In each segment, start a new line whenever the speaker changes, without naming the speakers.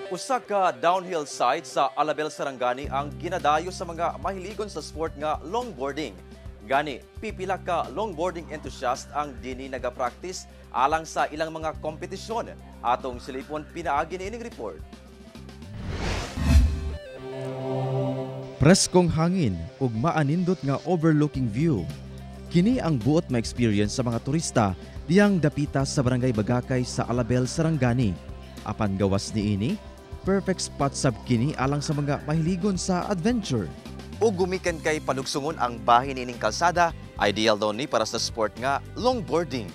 Usa ka downhill site sa Alabel, Sarangani ang ginadayo sa mga mahiligon sa sport nga longboarding. Gani, pipila ka longboarding enthusiast ang dini naga-practice alang sa ilang mga kompetisyon. Atong silipon pinaagi niining report. Preskong hangin ug maanindot nga overlooking view. Kini ang buot ma-experience sa mga turista diyang dapita sa Barangay Bagakay sa Alabel, Sarangani. Apan gawas niini, perfect spot sab kini alang sa mga mahiligon sa adventure. Ug gumikan kay palugsungon ang bahin niining kalsada, ideal daw ni para sa sport nga longboarding.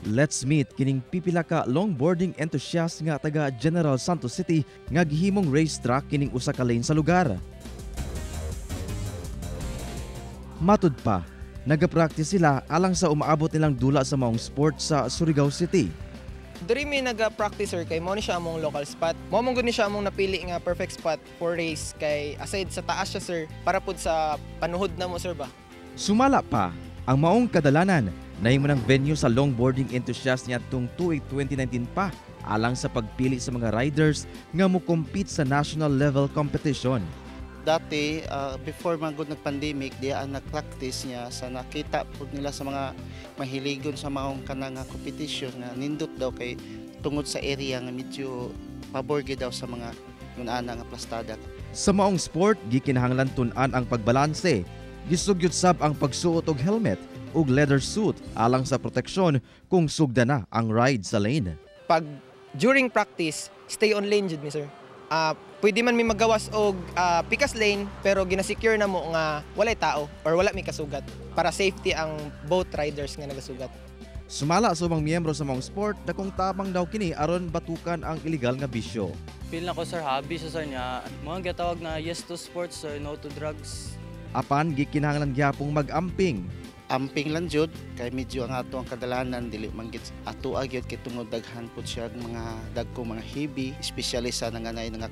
Let's meet kining pipila ka longboarding enthusiast nga taga General Santos City nga gihimong racetrack kining usa ka lane sa lugar. Matud pa, nagapractice sila alang sa umaabot nilang dula sa maong sport sa Surigao City.
Diri mi naga-practice, sir, kay mao ni siya among local spot. Mao man gud ni siya among napili nga perfect spot for race kay aside sa taas siya, sir, para pud sa panuhod na mo, sir, ba.
Sumala pa ang maong kadalanan nahimo ng venue sa longboarding enthusiast niadtong tuig 2019 pa alang sa pagpili sa mga riders nga mo-compete sa national level competition.
Dati, before man gud nag-pandemic, diya ang nag-practice niya sa nakita pud nila sa mga mahiligon sa maong kanang nga competition nga nindot daw kay tungod sa area nga medyo pabor gyud daw sa mga ngunana nga plastada.
Sa maong sport, gikinahanglan tun-an ang pagbalanse. Gisugyot sab ang pagsuot og helmet ug leather suit alang sa proteksyon kung sugda na ang ride sa lane.
Pag during practice, stay on lane jud mi, sir. Pwede man mi magawas og pikas lane pero gina-secure na mo nga walay tao or wala mi kasugat para safety ang both riders nga nagasugat.
Sumala sa ubang miyembro sa maong sport, dakong tabang daw kini aron batukan ang illegal nga bisyo.
Feel na ko, sir, hobby sa sir niya. Mga gatawag na yes to sports, sir, no to drugs.
Apan gikinahanglan gyapong mag-amping.
Amping lang jud kay medyo ang ato ang kadalanan dili man gid ato gyud kay tungod daghan pud siya mga dagko mga heavy, especially sa nanganay nga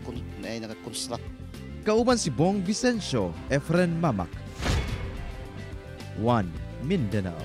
construct.
Kauban si Bong Vicencio, Efren Mamak. 1 Mindanao.